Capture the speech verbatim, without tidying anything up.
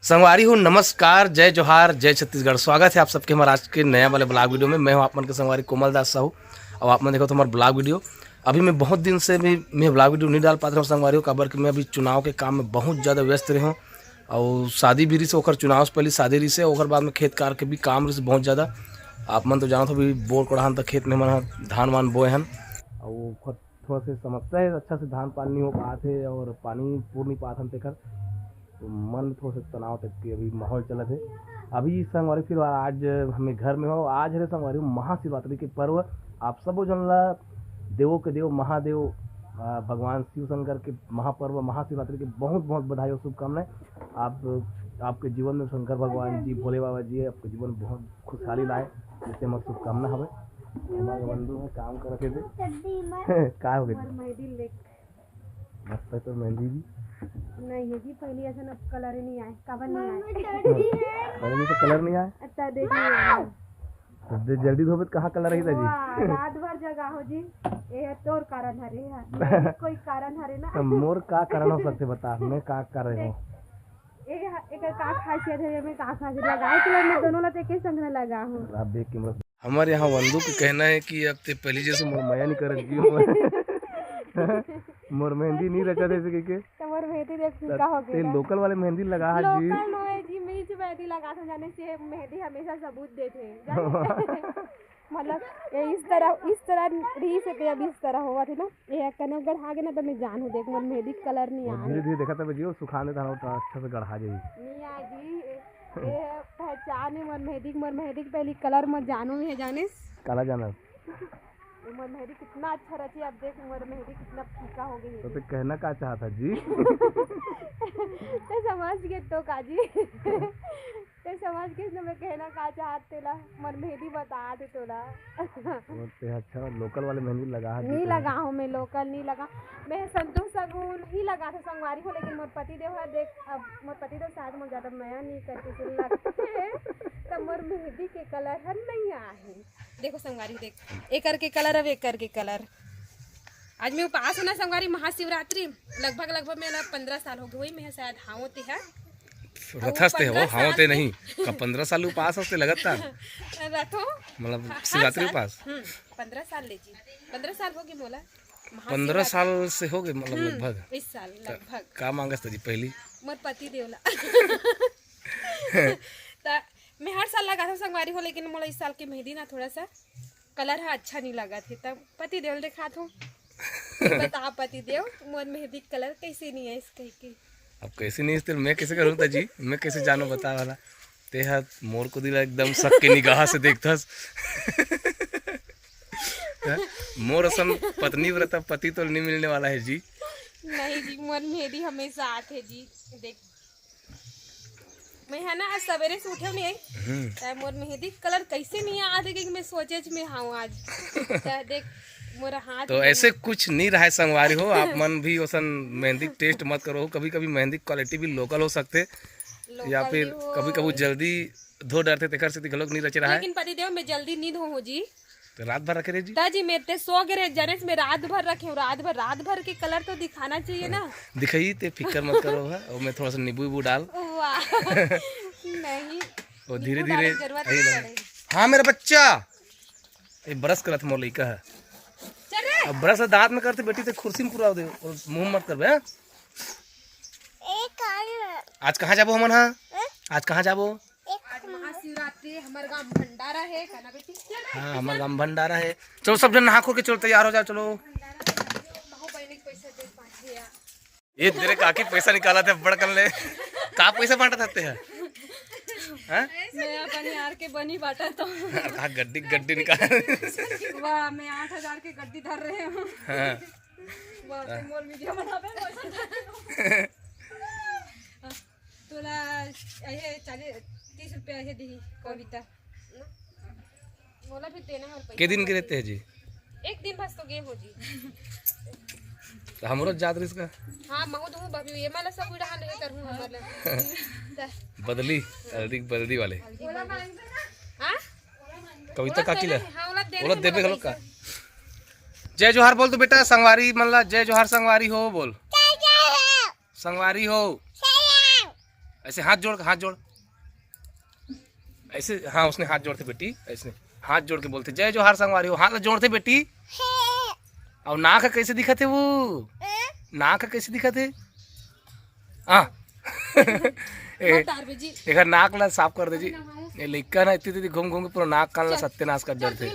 संगवारी हो, नमस्कार, जय जोहार, जय छत्तीसगढ़। स्वागत है आप सबके हमारे आज के नया वाले ब्लॉग वीडियो में। मैं हूं आप मन के संगवारी कोमल दास साहू। और आप मन देखो तो हमारा ब्लॉग वीडियो। अभी मैं बहुत दिन से भी मैं ब्लॉग वीडियो नहीं डाल पाते हूँ संगवारी हो, काबर कि मैं अभी चुनाव के काम में बहुत ज़्यादा व्यस्त रहे हूँ। और शादी भी रही से ओकर, चुनाव से पहले शादी रही से, ओकर बाद में खेत कार के भी काम रही से बहुत ज़्यादा। आप मन तो जानत हो, अभी बोर कोड़ाहन तक खेत में मन ह धान वान बोए हन। और ओकर थोड़ा से समस्या है, अच्छा से धान पान नहीं हो पात है और पानी पूर नहीं पात हन तेकर, तो मन में थोड़ा से तनाव टाइप के अभी माहौल चलत है। अभी संगवारी फिर आज हमें घर में हो, आज है संगवारी महाशिवरात्रि के पर्व। आप सबो जन ला देवों के देव महादेव, आ, भगवान शिव शंकर के महापर्व महाशिवरात्रि के बहुत बहुत बधाई और शुभकामनाएं। आप, आपके जीवन में शंकर भगवान जी, भोले बाबा जी आपके जीवन में बहुत खुशहाली लाए, जैसे हमारी शुभकामना हवे। हमारे बंधु है, काम करत हे। का हो गया? मेहंदी लेके बस तो मेहंदी भी नहीं है जी, पहली ऐसा ना कलर ही नहीं आए, काबर नहीं आए? पहले भी तो कलर नहीं आए। अच्छा, देख नहीं आए। तो दे जल्दी धोबे तो कहाँ कलर रही था जी? वाह, रात भर जगा हो जी। ये तोर कारण हरे है, कोई कारण हरे ना। तो मोर का कारण हो सकते बता, मैं का कर रहे हूँ? ए, एकर का खासियत है, एमे का खासियत लगाए के मैं दोनों ला तो एके संग में लगा हूँ। आप देख के मतलब हमारे यहाँ वंदू के कहना है कि अब ते पहली जैसे मोर मया नहीं करत जी। मोर मेहंदी नहीं रचा थे कह के। तो मोर मेहंदी देख फीका हो गया। लोकल वाले मेहंदी लगा है जी। लोकल नो है जी, मैं ही मेहंदी लगा था, जाने से मेहंदी हमेशा सबूत देते हैं। मतलब ये इस तरह, इस तरह रही से ते अब इस तरह होवत है ना। ये कने गढ़ा गे ना तो मैं जानू देख मोर मेहंदी कलर नहीं आ। धीरे धीरे देखा तब जी, सुखाने था तो अच्छा से गढ़ा जाई। नहीं आ जी। ये पहचान है मोर मेहंदी, मोर मेहंदी के पहली कलर मोर जानू में है जाने। काला जाना। मोर मेहंदी कितना अच्छा रहती है, अब देख मोर मेहंदी कितना फीका हो गई है। तो ते कहना का चाहता जी? ते समझ गए तो का जी? ते समझ के न मैं कहना का चाहत तेला, मोर मेहंदी बता दे तोला। वो ते अच्छा लोकल वाले मेहंदी लगा है नहीं जी। लगा हूँ मैं, लोकल नहीं लगा। मैं संतूर सगुन ही लगा था संगवारी हो, लेकिन मोर पति देव है देख, अब मोर पति देव शायद मोर ज्यादा मया नहीं करके सुन लगते हैं, तो मोर मेहंदी के कलर हर नहीं आहे। देखो संगवारी देख, एकर के कलर अब एकर के कलर। आज मैं उपास हूँ ना संगवारी, महाशिवरात्रि। लगभग लगभग मैं ना पंद्रह साल हो गए, वही मैं शायद हाँ होती है। रथस ते हो, पंद्रह हाँ साल होते से। नहीं। का पंद्रह साल उपास हस्ते लगत था? रथो। मतलब हाँ, शिवरात्रि हर साल। उपास? हम्म, पंद्रह साल ले जी। पंद्रह साल होगी मोला। पंद्रह महाशिवरात्रि। साल से हो गए मतलब हम्म, लगभग? इस साल त लगभग। का मांगस था जी पहली? मोर पति देवला। त मैं हर साल लगा था संगवारी हो, लेकिन मोला इस साल के मेहंदी ना थोड़ा सा कलर हा अच्छा नहीं लगा थे, तब पति देवल दिखा थो। बता पति देव, मोर मेहंदी कलर कैसे नहीं है इस कह के। अब कैसे नहीं इस तेल मैं कैसे करूँ जी, मैं कैसे जानो बता वाला। ते हा मोर को दिला एकदम शक के निगाह से देखथस। हैं? मोर असन पत्नी व्रता पति तो नहीं मिलने वाला है जी। नहीं जी, मोर मेहंदी हमेशा आथे जी। देख, मैं है ना आज सवेरे से उठे नहीं आई। हम्म। त मोर मेहंदी कलर कैसे नहीं आथे कि मैं सोचे च में हाँ आज। त देख मोर हाथ तो एकदम ऐसे कुछ नहीं रहा है संगवारी हो, आप मन भी ओसन मेहंदी टेस्ट मत करो। कभी कभी मेहंदी क्वालिटी भी लोकल हो सकते, लोकल या फिर भी हो। कभी कभी जल्दी धो डरते तेकर से घलोक नहीं रचे रहा है। लेकिन पति देव मैं जल्दी नहीं धो हो जी। तो रात भर रखे रहे जी। ताजी मैं ते सो गे रहे, जाने से मैं रात भर रखे हूँ, रात भर, रात भर के कलर तो दिखाना चाहिए ना। दिखाई ते फिकर मत करो है, और मैं थोड़ा सा नींबू वीबू डाल। वाह। नहीं। वो धीरे नींबू धीरे डालने की जरूरत आई नहीं लगा। पड़ेगी। हाँ मेरा बच्चा, ये ब्रश करत मोर लइका है। चल रे। अब ब्रश दांत में करते बेटी ते कुर्सी में पुराव दे और मुंह मत करबे, हाँ? आज कहाँ जाबो हमन हा? आज कहाँ जाबो? आज महाशिवरात्रि, हमर गांव भंडारा है, खाना बेटी। हाँ, हमर गांव भंडारा है। चलो सब जन नहा खो के चलो, तैयार हो जाओ, चलो। भंडारा है, बाहु बहनी के पैसा दे पाँच हजार। ये तेरे काकी पैसा निकाला थे बड़ कर ले। का पैसा बांटा था ते है? हाँ? मैं अपन यार के बनी बांटा तो। हाँ, गड्डी गड्डी निकाल। वाह, मैं आठ हजार के गड्डी धर रहे हूँ। हाँ। वाह, ते मोर वीडियो बनावे, मोर तोला ये चालीस, तीस रुपया ये दी कविता। मोला भी देना है पैसा। के दिन के रहते हैं जी? एक दिन बस तो गे हो जी। तो हमरो जात रहिस का? हाँ, महू दूँ बबी, ये माला सब उड़ान रहे करूँ हमारे। बदली, हल्दी बदली वाले। हल्दी बदली। हाँ? कविता ओला काकी ला? देना है, हाँ, ओला देना ओला है देबे मोला घलो का? पैसा। जय जोहार बोल तो बेटा, संगवारी मन ला, जय जोहार संगवारी हो बोल। संगवारी हो। ऐसे हाथ जोड़, हाथ जोड़। ऐसे, हाँ, उसने हाथ जोड़थे बेटी, ऐसे हाथ जोड़ के बोलथे, "जय जोहार संगवारी हो।" हाथ ला जोड़थे बेटी। अउ नाक ह कइसे दिखत हे वो? नाक ह कइसे दिखत हे? हाँ। ए, एकर नाक ला साफ कर दे जी। ये लइका ना इतनी, इतनी घूम घूम के पूरा नाक कान ला सत्यानाश कर देथे।